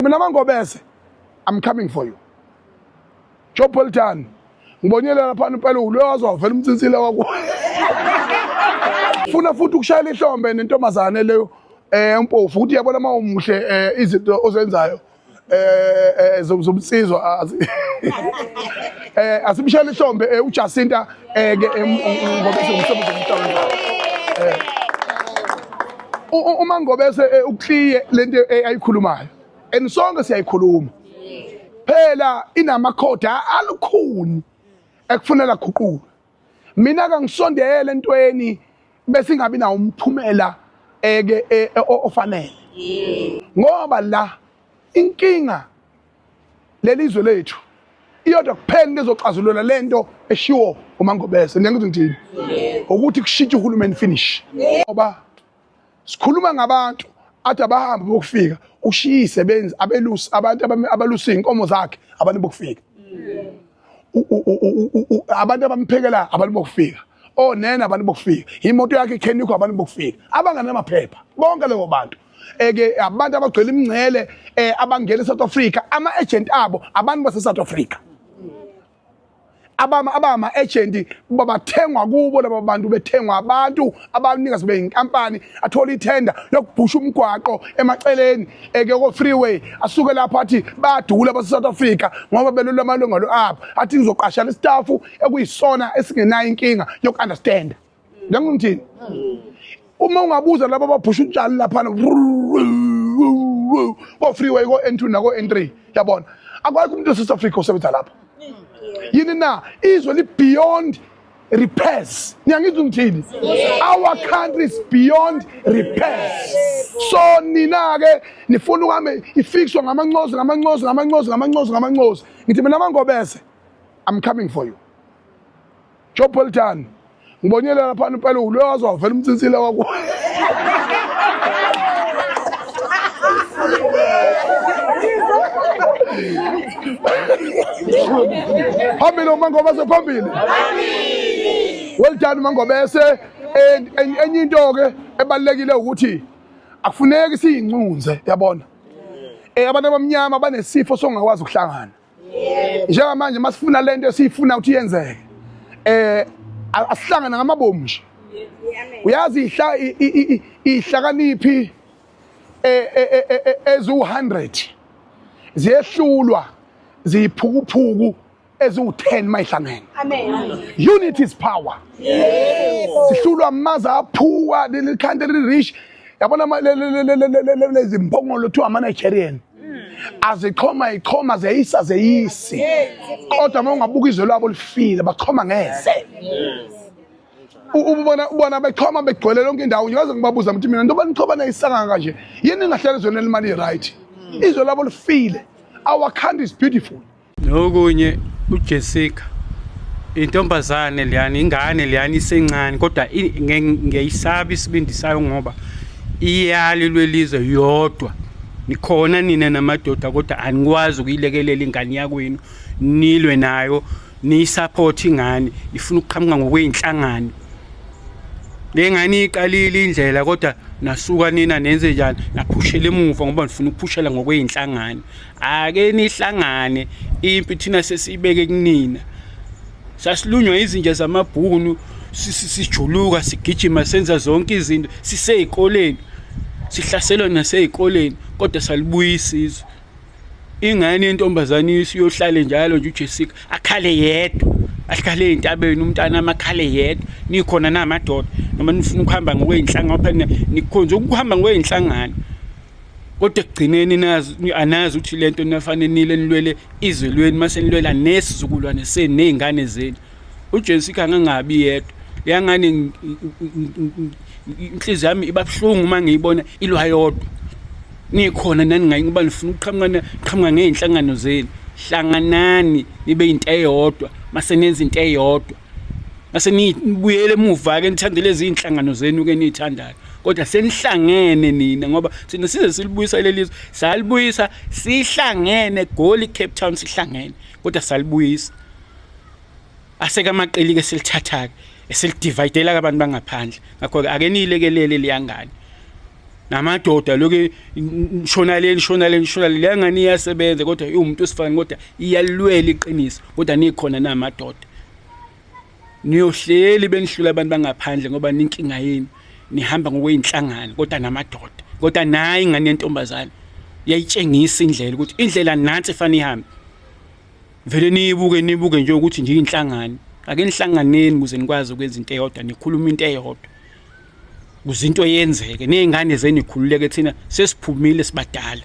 Mina Mangobese, I'm coming for you. Joe Poltan, ngibonile lapha impela ulowazi wavela umtsinsile wakho. Funa futhi ukushayela ihlombe nentombazane leyo umpofu ukuthi yabona uma umuhle izinto ozenzayo zobunsizwa asimshayele ihlombe uJacinta ke Ngobese ngomsebenzi omhlaba. Uma Ngobese ukliye lento ayikhulumayo and sonke siyayikhuluma phela inamakhoda alukhuni ekufunela guqulwe. Mina kangisondele entweni bese ingabi nawo umphumela eke ofanele, ngoba la inkinga lelizwe lethu iyodwa kuphela into ezoxazulula lento eshiwo uMangobese. Ngiyakuthi ngithini ukuthi kushintshe uhulumeni finish, ngoba sikhuluma ngabantu athi abahambi bokufika ushiye isebenzi abelusi abantu abalusi inkomo zakhe abantu bokufika abantu abamphekela abantu bokufika onena abantu bokufika imoto yakhe ikhenikho abantu bokufika abanganamaphepha bonke labo bantu eke abantu abagcwele imingcele abangena eSouth Africa ama agent abo abantu base South Africa abama agent babathengwa kubo laba bantu bethengwa abantu abanikazi beyinkampani athola ithenda yokubhusha umgwaqo emaceleni eke ko freeway asuke lapha athi badula base South Africa ngoba belula amalungelo abo athi ngizoqasha le staff ekuyisona esingenayo inkinga yoku understand. Ngiyangithini uma ungabuza laba ababhusha utshani lapha ko freeway ko N2 nako N3 yabona akukho umuntu wase South Africa osebenza lapha. Yini na izwe li beyond repairs. Niyangizwa ngithini? Our country is beyond repairs. So nina ke nifuna ukuhambe ifixwa ngamancozi ngamancozi ngamancozi ngamancozi ngamancozi. Ngithi mina Mangobese, I'm coming for you. Joe Poltan, ngibonile lapha impela ulowazi wavela umtsinsile wakho. Phambili uMangobese, phambili. Well done Mangobese. Enye into ke ebalekile ukuthi akufuneki siyincunze yabona. Abantu abamnyama banesifo songakwazi ukuhlangana. Njengamanje masifuna lento esiyifuna ukuthi yenzeke. Asihlangana ngamabomu nje. Uyazi ihlakaniphi ezu-100 ziyehlulwa ziyiphukuphuku eziwu-10 mayihlangene. Amen. Unity is power. Sihlulwa amaza aphuwa leli country rich. Yabona lezi mbongolo kuthiwa ama Nigerian. Azichoma ichoma zeyisa zeyisi. Kodwa uma ungabuka izwe lwabo lifile bachoma ngeze. Ubona bechoma begcwele lonke indawo. Ngiyaze ngibabuza ukuthi mina ndoba nichoba nayisanga kanje. Yini ningahlala ezweni elimali right? Izwe labo lifile. Our country is beautiful. Nokunye uJessica intombazane leyani ingane leyani isencane kodwa ngiyayisaba isibindi sayo ngoba iyali lwelizwe yodwa. Nikhona nina namadoda kodwa anikwazi ukuyilekelela ingane yakwenu, nilwe nayo, niyisupport ingane, ifuna ukuqhamuka ngokweyinhlangano. Le ngane iqalile indlela kodwa nasuka nina nenze njani, naphushela emuva ngoba nifuna ukuphushela ngokweyinhlangano. Ake nihlangane, impi thina sesibeke kunina. Sasilunywa izinja zamabhunu, sijuluka sigijima senza zonke izinto siseyikoleni, sihlaselwa naseyikoleni kodwa salibuyisa izwe. Ingane yentombazane isiyohlale njalo nje uJessica akhale yedwa, ahlale entabeni umntana amakhale yedwa. Nikhona namadoda noma nifuna ukuhamba ngokweyinhlangano phela nikhonze ukuhamba ngokweyinhlangano kodwa ekugcineni nazi anazi ukuthi lento nifanele nile nilwele izwe lweni mase nilwela nesizukulwane senu nezingane zenu. uJessica angangabi yedwa leyangane, inhliziyo yami iba buhlungu uma ngiyibona ilwa yodwa. Nikhona nani ngayi ngoba nifuna ukuqhamuka qhamuka ngeyinhlangano zenu. Hlanganani nibe into eyodwa mase nenza into eyodwa mase nibuyele emuva ke nithande lezi inhlangano zenu ke nithandayo kodwa senihlangene nina ngoba thina size silibuyisa leli zwe. Salibuyisa sihlangene Goli Cape Town sihlangene kodwa salibuyisa. Aseke amaqili ke silithatha ke esilidividela abantu bangaphandle. Ngakho ke ake niyilekelele leyangane. Namadoda lokhu shona leni, shona leni, shona le ngane iyasebenza, kodwa iwumuntu osifane, kodwa iyalwela iqiniso. Kodwa nikhona namadoda, niyohleli benihlula abantu bangaphandle ngoba ninkinga yenu, nihamba ngokweyinhlangano. Kodwa namadoda, kodwa nayi ingane yentombazane yayitshengisa indlela ukuthi indlela nansi efana ihambe. Vele niyibuke, nibuke nje ukuthi nje inhlangano. Ake nihlanganeni ukuze nikwazi ukwenza into eyodwa, nikhuluma into eyodwa, ukuze into yenzeke, ney'ngane zenu ikhululeke. Thina sesiphumile, sibadala.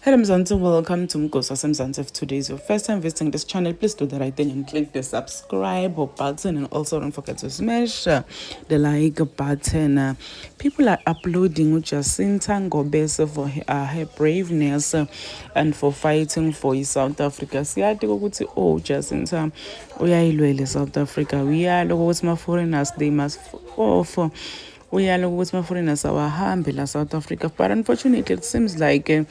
Hello Mzansi, welcome to Mgosi Mzansi. If today is your first time visiting this channel, please do the right thing and click the subscribe button, and also don't forget to smash the like button. People are applauding Jacinta Ngobese for her braveness and for fighting for South Africa. Siyati ukuthi, oh, Jacinta uyayilwela South Africa. Uyalo ukuthi ma foreigners, they must off. Uyalo ukuthi ma foreigners awahambe la South Africa. But unfortunately, it seems like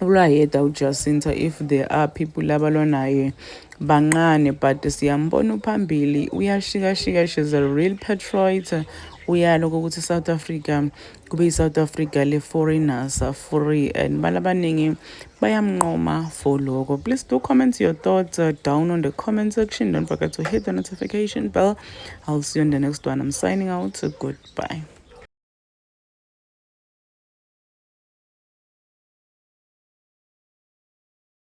ulayedwa uJacinta. If there are people abalwa naye, bancane, but siyambona uphambili, uyashikashika. She's a real patriot. Uyalo ukuthi South Africa kube i-South Africa le foreigners are free, and balabaningi bayamnqoma for lokho. Please do comment your thoughts down on the comment section. Don't forget to hit the notification bell. I'll see you on the next one. I'm signing out. Goodbye.